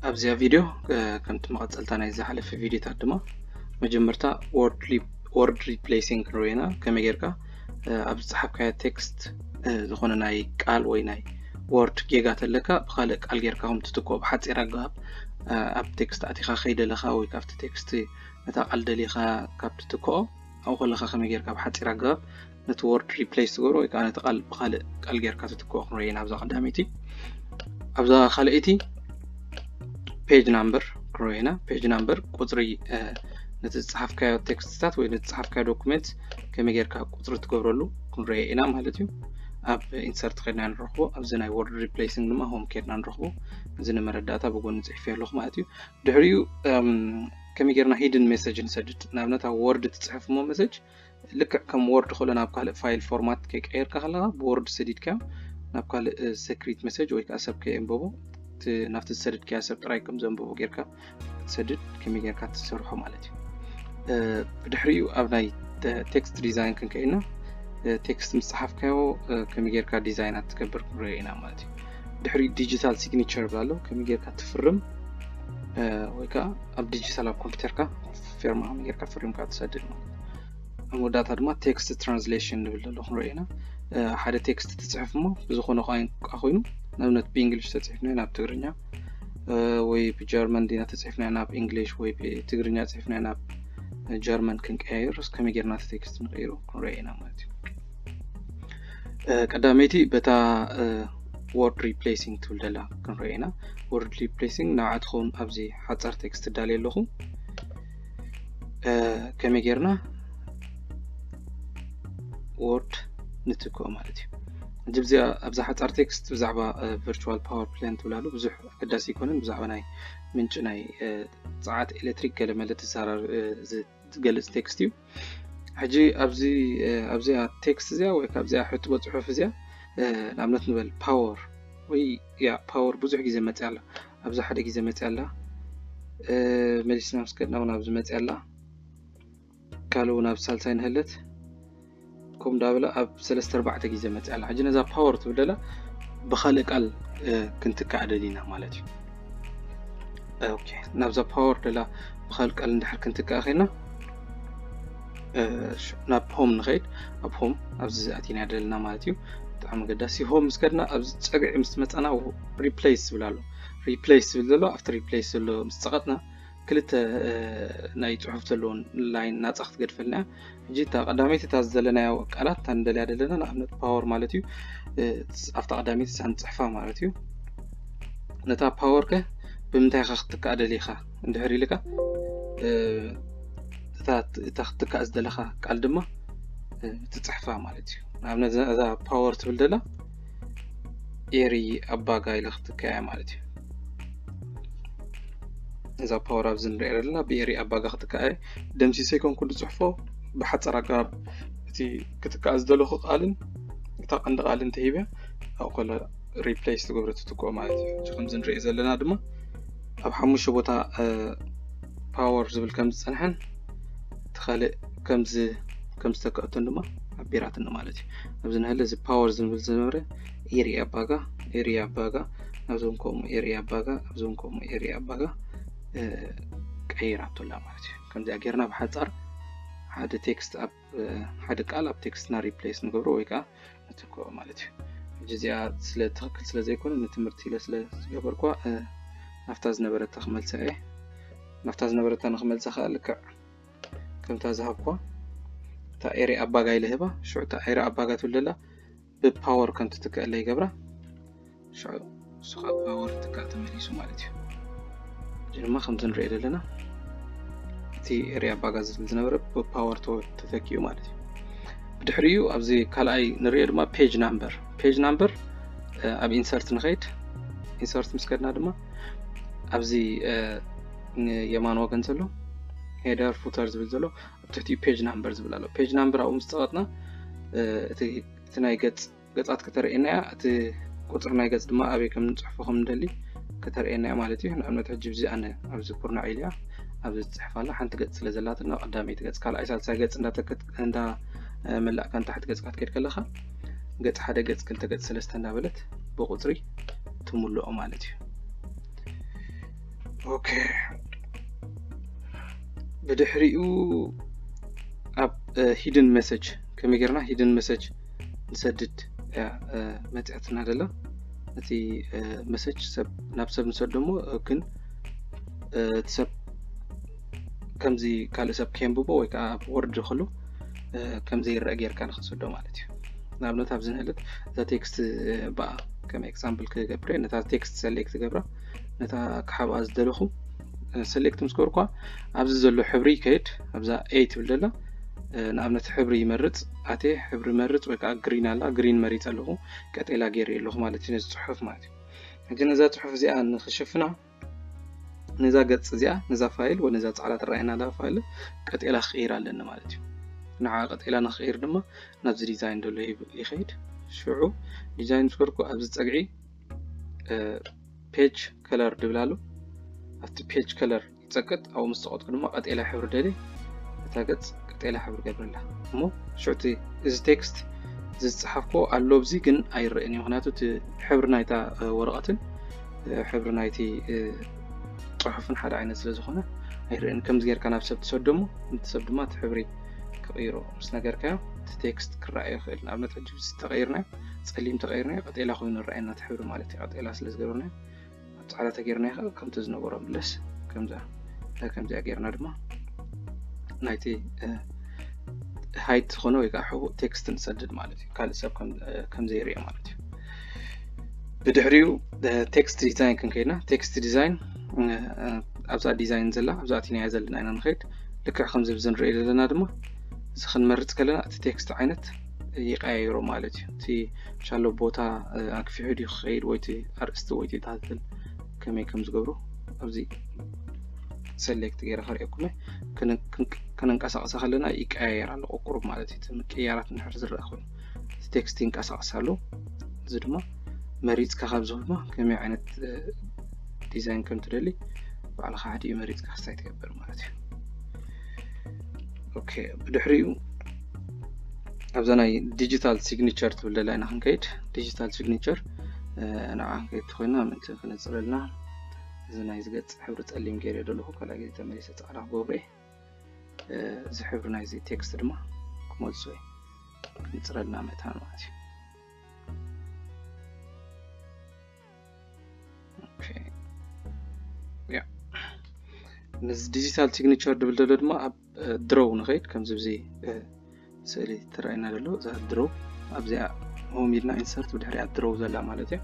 ኣብዚኣ ቪድዮ ከምቲ መቐፀልታ ናይ ዝሓለፈ ቪድዮታት ድማ መጀመርታ word replacing ክንሪኦ ኢና። ከመይ ጌርካ ኣብ ዝፀሓፍካዮ ቴክስት ዝኾነ ናይ ቃል ወይ ናይ ወርድ ጌጋ ተለካ ብካልእ ቃል ጌርካ ከም ትትክኦ ብሓፂር ኣገባብ ኣብ ቴክስት ኣቲኻ ከይደለኻ ወይ ካብቲ ቴክስት ነታ ቃል ደሊኻ ካብ ትትክኦ ኣብኡ ከለኻ ከመይ ጌርካ ብሓፂር ኣገባብ ነቲ word replace ትገብሮ ወይ ከዓ ነቲ ቃል ብካልእ ቃል ጌርካ ትትክኦ ክንሪኦ ኢና ኣብዛ ቀዳመይቲ። ኣብዛ ካልኣይቲ page number ክንሪኦ ኢና። Page number ቁፅሪ ነቲ ዝፀሓፍካዮ ቴክስትታት ወይ ነቲ ዝፀሓፍካዮ ዶኩመንት ከመይ ጌርካ ቁፅሪ ትገብረሉ ክንሪኦ ኢና ማለት እዩ። ኣብ insert ከድና ንረኽቦ፣ ኣብዚ ናይ word replacing ድማ home ከድና ንረኽቦ። እዚ ንመረዳእታ ብጎኒ ፅሒፈ ኣለኹ ማለት እዩ። ድሕሪኡ ከመይ ጌርና hidden message ንሰድድ፣ ንኣብነት ኣብ ወርድ ትፅሕፍ እሞ ሜሴጅ ልክዕ ከም ወርድ ከሎ ናብ ካልእ ፋይል ፎርማት ከይቀየርካ ከለካ ብወርድ ሰዲድካ ናብ ካልእ secret message ወይ ከዓ ሰብ ከየንበቦ ናብቲ ዝሰደድካዮ ሰብ ጥራይ ከም ዘንበቦ ጌርካ ትሰድድ ከመይ ጌርካ ትሰርሖ ማለት እዩ። ብድሕሪኡ ኣብ ናይ text design ክንከይና ቴክስት ምስ ፀሓፍካዮ ከመይ ጌርካ ዲዛይናት ትገብር ክንሪኦ ኢና ማለት እዩ። ድሕሪ digital signature ብላሎ ከመይ ጌርካ ትፍርም ወይ ከዓ ኣብ ዲጂታል ኣብ ኮምፒውተርካ ፊርማ ከመይ ጌርካ ፈሪምካ ትሰድድ ማለት እዩ። ኣብ መወዳእታ ድማ text translation ንብል ዘሎ ክንሪኦ ኢና። ሓደ ቴክስት ትፅሕፍ እሞ ብዝኾነ ቋንቋ ኮይኑ ንኣብነት ብእንግሊሽ ተፅሒፍናዮ ናብ ትግርኛ ወይ ብጀርመን ዲና ተፅሒፍናዮ ናብ እንግሊሽ ወይ ብትግርኛ ፅሒፍናዮ ናብ ጀርመን ክንቀያይር ከመይ ጌርና እቲ ቴክስት ንቀይሮ ክንሪኦ ኢና ማለት እዩ። ቀዳመይቲ በታ word replacing ትብል ዘላ ክንሪኦ ኢና። Word replacing ንዓ ትኸውን ኣብዚ ሓፃር ቴክስት እዳልየ ኣለኹ። ከመይ ጌርና ወርድ ንትክኦ ማለት እዩ። ሕጂ ኣብዛ ሓፃር ቴክስት ብዛዕባ virtual power plant ትብላሉ ብዙሕ ኣገዳሲ ኣይኮነን። ብዛዕባ ናይ ምንጪ ናይ ፀዓት ኤሌክትሪክ ገለ መለ ትዛረብ ዝገልፅ ቴክስት እዩ። ሕጂ ኣብዚ ኣብዚኣ ቴክስት እዚኣ ወይ ካብዚኣ ሕጥቦ ፅሑፍ እዚኣ ንኣብነት ንበል ፓወር ወይ ያ ፓወር ብዙሕ ግዜ መፅያ ኣላ። ኣብዚ ሓደ ግዜ መፅያ ኣላ። መሊስና ምስ ከድና እውን ኣብዚ መፅያ ኣላ። ካልእ እውን ኣብ ሳልሳይ ንህለት ከም ዳበለ ኣብ ሰለስተ ኣርባዕተ ግዜ መፅያ ኣላ። ሕጂ ነዛ ፓወር ትብል ደላ ብካልእ ቃል ክንትክኣ ደሊና ማለት እዩ። ናብዛ ፓወር ደላ ብካልእ ቃል እንድሕር ክንትክኣ ከይና ናብ ሆም ንኸይድ። ኣብ ሆም ኣብዚ ኣቲና ደለና ማለት እዩ። ብጣዕሚ ኣገዳሲ። ሆም ምስ ከድና ኣብዚ ፀግዒ ምስ መፃና ሪፕሌስ ዝብል ኣሎ። ሪፕሌስ ዝብል ዘሎ ኣብቲ ሪፕሌስ ዘሎ ምስ ፀቐጥና ክልተ ናይ ፅሑፍ ዘለዎን ላይን ናፃ ክትገድፈልና እያ። ሕጂ እታ ቀዳመይቲ እታ ዝደለናዮ ቃላት እታ ንደልያ ደለና ንኣብነት ፓወር ማለት እዩ። ኣብታ ቀዳመይቲ እሳ ንፅሕፋ ማለት እዩ። ነታ ፓወር ከ ብምንታይ ኢኻ ክትትካእ ደሊኻ እንድሕር ኢልካ እታ ክትትካእ ዝደለኻ ቃል ድማ ትፅሕፋ ማለት እዩ። ንኣብነት እዛ ፓወር ትብል ደላ ኤሪ ኣባጋ ኢለ ክትካያ ማለት እዩ። እዛ ፓወር ኣብዚ ንሪኦ ዘለና ብኤሪ ኣባጋ ክትካየ ደምሲሰ ይኮንኩ ዝፅሕፎ ብሓፀር ኣገባብ እቲ ክትካእ ዝደለኹ ቃልን እታ ቀንዲ ቃልን ተሂበ ኣብኡ ከሎ ሪፕሌስ ትገብሮ ትትክኦ ማለት እዩ። ከምዚ ንሪኦ ዘለና ድማ ኣብ ሓሙሽተ ቦታ ፓወር ዝብል ከም ዝፀንሐን እቲ ካልእ ከምዚ ከም ዝተክአቶን ድማ ኣቢራትኒ ማለት እዩ። ኣብዚ ንህለ እዚ ፓወር ዝብል ዝነበረ ኤሪ ኣባጋ ኤሪ ኣባጋ ናብዞም ከምኡ ኤሪ ኣባጋ ናብዞም ከምኡ ኤሪ ኣባጋ ቀይራቶላ ማለት እዩ። ከምዚኣ ጌርና ብሓፃር ሓደ ቴክስት ኣብ ሓደ ቃል ኣብ ቴክስትና ሪፕሌስ ንገብሮ ወይ ከዓ ንትክኦ ማለት እዩ። ሕጂ እዚኣ ስለ ትኽክል ስለ ዘይኮነ ንትምህርቲ ኢለ ስለ ዝገበርኳ ናብታ ዝነበረታ ክመልሳ እየ። ናብታ ዝነበረታ ንክመልሳ ከዓ ልክዕ ከምታ ዝሃብኳ እታ ኤሪ ኣባጋ ኢለ ህባ ሽዑ እታ ኤሪ ኣባጋ ትብል ደላ ብፓወር ከም ትትክእለ ይገብራ። ሽዑ እሱ ከዓ ፓወር ትካእ ተመሊሱ ማለት እዩ። እዚ ድማ ከምዚ ንሪኦ ዘለና እቲ ኤሪ ኣባጋ ዝብል ዝነበረ ብፓወር ተተኪኡ ማለት እዩ። ብድሕሪኡ ኣብዚ ካልኣይ ንሪኦ ድማ ፔጅ ናምበር ፔጅ ናምበር ኣብ ኢንሰርት ንኸይድ። ኢንሰርት ምስ ከድና ድማ ኣብዚ የማን ወገን ዘሎ ሄደር ፉተር ዝብል ዘሎ ኣብ ትሕቲኡ ፔጅ ናምበር ዝብል ኣሎ። ፔጅ ናምበር ኣብኡ ምስ ፀቐጥና እቲ ናይ ገፅ ገፃት ከተርእየና እያ። እቲ ቁፅሪ ናይ ገፅ ድማ ኣበይ ከም ንፅሕፎ ከም ንደሊ ከተርእየና እያ ማለት እዩ። ንኣብነት ሕጂ ብዚ ኣነ ኣብዚ ኩርናዕ ኢልያ ኣብዚ ትፅሕፍ ኣላ ሓንቲ ገፅ ስለ ዘላትና ቀዳመይቲ ገፅ ካልኣይ ሳልሳይ ገፅ እንዳመላእካ ንታሕቲ ገፅካ ትከድ ከለካ ገፅ ሓደ ገፅ ክልተ ገፅ ሰለስተ እንዳበለት ብቁፅሪ ትምልኦ ማለት እዩ። okay ብድሕሪኡ ኣብ hidden message ከመይ ጌርና hidden message ንሰድድ እያ መፅኣትና ደላ። እቲ message ሰብ ናብ ሰብ ንሰዶ እሞ ግን እቲ ሰብ ከምዚ ካልእ ሰብ ከንብቦ ወይ ከዓ ኣብ ወርድ ከሎ ከምዘይረአ ጌርካ ንክትሰዶ ማለት እዩ። ንኣብነት ኣብዚ ንህለት እዛ text ብኣ ከም example ክገብር ነታ text select ገብራ ነታ ክሓብኣ ዝደለኹ select ምስ ገበርኳ ኣብዚ ዘሎ ሕብሪ ይከይድ። ኣብዛ a ትብል ደላ ንኣብነት ሕብሪ ይመርፅ ኣቴ ሕብሪ መርፅ ወይ ከዓ green ኣላ green መሪፅ ኣለኹ። ቀጤላ ገይር ኣለኹ ማለት እዩ ነዚ ፅሑፍ ማለት እዩ። ሕጂ ነዛ ፅሑፍ እዚኣ ንክሽፍና ነዛ ገፅ እዚኣ ነዛ file ወይ ነዛ ፃዕዳ ትረኣየና ዳ file ቀጤላ ክቅይር ኣለኒ ማለት እዩ። ንዓ ቀጤላ ንክቅይር ድማ ናብዚ design ደሎ ይኸይድ። ሽዑ design ዝፈርኩ ኣብዚ ፀግዒ page color ድብል ኣሎ። ኣብቲ page color ይፀቅጥ ኣብኡ ምስ ፀቀጥኩ ድማ ቀጤላ ሕብሪ ደሊ እታ ገፅ ቀጤላ ሕብሪ ገብረላ እሞ ሽዑቲ እዚ text ዝፀሓፍኮ ኣሎ ብዚ ግን ኣይረእን እዩ። ምክንያቱ እቲ ሕብሪ ናይታ ወረቐትን ሕብሪ ናይቲ ፅሑፍን ሓደ ዓይነት ስለ ዝኾነ ኣይረእን። ከምዚ ጌርካ ናብ ሰብ ትሰደሞ እቲ ሰብ ድማ እቲ ሕብሪ ክቕይሮ ምስ ነገርካዮ እቲ text ክረኣዮ ይኽእል። ንኣብነት ሕጂ ተቐይርናዮ ፀሊም ተቐይርናዮ ቀጤላ ኮይኑ ረኣየና እቲ ሕብሪ ማለት እዩ። ቀጤላ ስለ ዝገበርናዮ ኣብ ፃዕዳ ተገይርናዮ ከምቲ ዝነበሮ ምለስ ከምዛ ከምዚኣ ጌርና ድማ ናይቲ height ዝኾነ ወይ ከዓ ሕቡእ text ንሰድድ ማለት እዩ። ካልእ ሰብ ከም ዘይርእዮ ማለት እዩ። ብድሕሪኡ text design ክንከይድና text design ኣብዛ design ዘላ ኣብዛ ኣቲናያ ዘለና ኢና ንኸይድ። ልክዕ ከምዚ ብዚ ንርእዮ ዘለና ድማ እዚ ክንመርፅ ከለና እቲ text ዓይነት ይቀያይሮ ማለት እዩ። እቲ ሻሎ ቦታ ኣግፊሑ ድዩ ክኸይድ ወይ እቲ ኣርእስቲ ወይ እቲ title ከመይ ከም ዝገብሩ ኣብዚ select ገይረ ከርእየኩም ከነንቀሳቀሳ ከለና ይቀያየር ኣሎ ቁሩብ ማለት እዩ። ምቅያራት እንድሕር ዝረአ ኮይኑ እቲ text ይንቀሳቀስ ኣሎ። እዚ ድማ መሪፅካ ካብዚ ድማ ከመይ ዓይነት design ከም ትደሊ ባዕልካ ሓዲኡ መሪፅካ ክስታይ ትገብር ማለት እዩ። okay ብድሕሪኡ ኣብዛ ናይ digital signature ትብል ደላ ኢና ክንከይድ። digital signature ንዓ ክንከይድ ተኮይና ምእንቲ ክነፅረልና እዚ ናይ ዝገፅ ሕብሪ ፀሊም ገይረ ዘለኹ ካልኣ ግዜ ተመሊሰ ፃዕዳ ክገብሮ እዚ ሕብሪ ናይዚ text ድማ ክመልሶ እዩ። ክንፅረልና መታን ማለት እዩ። okay yeah ነዚ digital signature ድብል ደሎ ድማ ኣብ ድሮው ንኸይድ ከምዚ ብዚ ስእሊ ትረኣየና ዘሎ እዛ ድሮው ኣብዚኣ home ኢልና insert ብድሕሪኣ ድሮው ዘላ ማለት እዩ።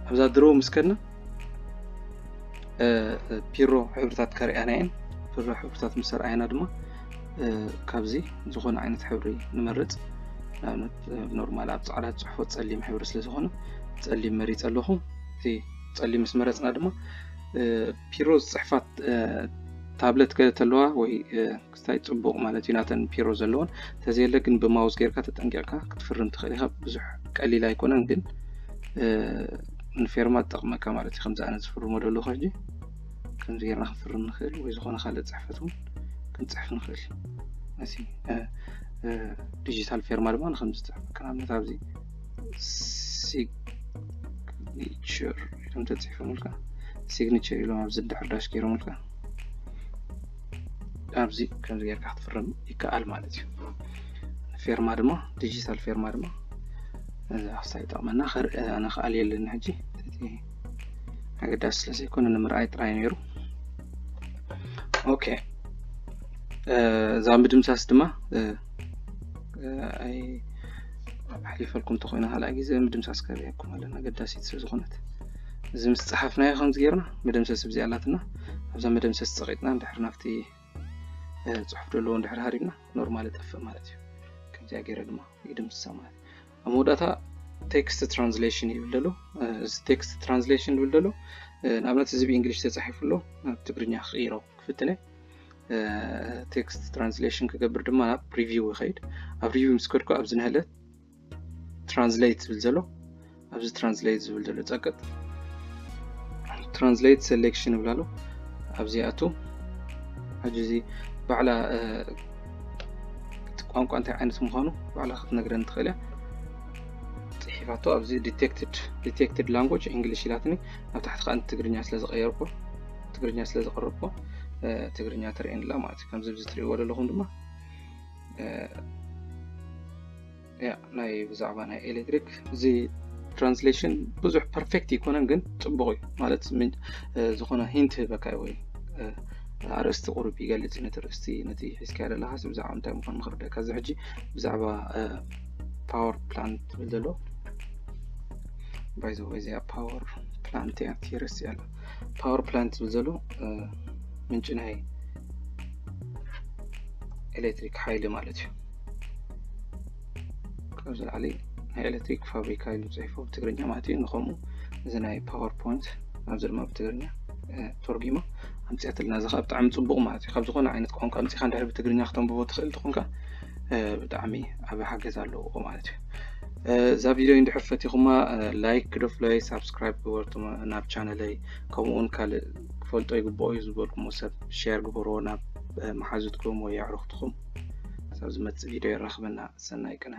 ኣብዛ ድሮው ምስ ከድና ፒሮ ሕብርታት ከርእያና እየን። ፒሮ ሕብርታት ምስ ኣርኣየና ድማ ካብዚ ዝኾነ ዓይነት ሕብሪ ንመርፅ። ንኣብነት normal ኣብ ፃዕዳ ፅሑፎ ፀሊም ሕብሪ ስለ ዝኾነ ፀሊም መሪፅ ኣለኹ። እቲ ፀሊም ምስ መረፅና ድማ ፒሮ ዝፅሕፋት ታብለት ገለ ተለዋ ወይ ክስታይ ፅቡቕ ማለት እዩ ናተን ፒሮ ዘለዎን እንተዘየለ ግን ብማውስ ጌርካ ተጠንቂቕካ ክትፍርም ትኽእል ኢኻ። ብዙሕ ቀሊል ኣይኮነን ግን ንፌርማ ትጠቕመካ ማለት እዩ። ከምዚ ኣነ ዝፍርሞ ዘለኹ ሕጂ ከምዚ ጌርና ክንፍርም ንኽእል ወይ ዝኾነ ካልእ ፅሕፈት እውን ክንፅሕፍ ንኽእል። እዚ digital ፌርማ ድማ ንከምዚ ትፅሕፍ ንኣብነት ኣብዚ signature ኢሎም ተፅሒፎምልካ signature ኢሎም ኣብዚ ድሕር ዳሽ ገይሮምልካ ኣብዚ ከምዚ ጌርካ ክትፍርም ይከኣል ማለት እዩ። ፌርማ ድማ digital ፌርማ ድማ ኣስታ ይጠቕመና። ኣነ ክኣል የለኒ ሕጂ ኣገዳሲ ስለ ዘይኮነ ንምርኣይ ጥራይ ነይሩ። okay እዛ ምድምሳስ ድማ ኣይ ኣሕሊፈልኩም እንተኮይና ካልኣይ ግዜ ምድምሳስ ከርእየኩም ኣለና ኣገዳሲት ስለ ዝኾነት እዚ ምስ ፀሓፍናዮ ከምዚ ጌርና መደምሰስ ብዚ ኣላትና ኣብዛ መደምሰስ ፀቂጥና እንድሕር ናብቲ ፅሑፍ ዘለዎ እንድሕር ሃሪብና normal ይጠፍእ ማለት እዩ። ከምዚኣ ገይረ ድማ ይድምስሳ ማለት እዩ። ኣብ መወዳእታ text translation ይብል ዘሎ እዚ text translation ይብል ዘሎ ንኣብነት እዚ ብእንግሊሽ ተፃሒፉ ኣሎ ናብ ትግርኛ ክቕይሮ ክፍትነ text translation ክገብር ድማ ናብ review ይኸይድ። ኣብ review ምስ ከድኩ ኣብዚ ንህለት translate ዝብል ዘሎ ኣብዚ translate ዝብል ዘሎ ፀቅጥ translate selection ይብል ኣሎ ኣብዚ ኣቱ ሕጂ እዚ ባዕላ እቲ ቋንቋ እንታይ ዓይነት ምዃኑ ባዕላ ክትነግረኒ ትኽእል እያ። ፅሒፋቶ ኣብዚ detected detected language English ኢላትኒ ኣብ ታሕቲ ከዓ ትግርኛ ስለ ዝቀየርኩ እቲ ትግርኛ ስለ ዘቕረብኩ ትግርኛ ትርእየንላ ማለት እዩ። ከምዚ እዚ ትርእይዎ ዘለኹም ድማ ያ ናይ ብዛዕባ ናይ ኤሌክትሪክ እዚ ትራንስሌሽን ብዙሕ ፐርፌክት ይኮነን፣ ግን ፅቡቕ እዩ ማለት ዝኾነ ሂንት ህበካ ወይ ኣርእስቲ ቁሩብ ይገልፅ። ነቲ ርእስቲ ነቲ ሒዝካዮ ዘለካ ብዛዕባ እንታይ ምኳኑ ንክርደካ። እዚ ሕጂ ብዛዕባ ፓወር ፕላንት ትብል ዘሎ ባይዘ ወይ እዚኣ ፓወር ፕላንት እያ ትርስ ያለ ፓወር ፕላንት ትብል ዘሎ ምንጭ ናይ ኤሌክትሪክ ሓይሊ ማለት እዩ። ካብዚ ላዕሊ ናይ ኤሌክትሪክ ፋብሪካ ኢሉ ፅሒፎ ብትግርኛ ማለት እዩ። ንከምኡ እዚ ናይ ፓወር ፖይንት ኣብዚ ድማ ብትግርኛ ተርጊማ ኣምፅኣትልና። እዚ ከዓ ብጣዕሚ ፅቡቕ ማለት እዩ። ካብ ዝኾነ ዓይነት ቋንቋ ኣምፂኻ እንድሕር ብትግርኛ ክተንብቦ ትኽእል ተኾንካ ብጣዕሚ ዓቢ ሓገዝ ኣለዎ ማለት እዩ። እዛ ቪድዮ እንድሕር ፈቲኹማ ላይክ ግደፉለይ፣ ሳብስክራይብ ግበርቱ ናብ ቻነለይ፣ ከምኡውን ካልእ ክፈልጦ ይግብኦ እዩ ዝበልኩሞ ሰብ ሼር ግበርዎ ናብ መሓዙትኩም ወይ ኣዕሩኽትኩም። ክሳብ ዝመፅእ ቪድዮ የራኽበና። ሰናይ ቅነ።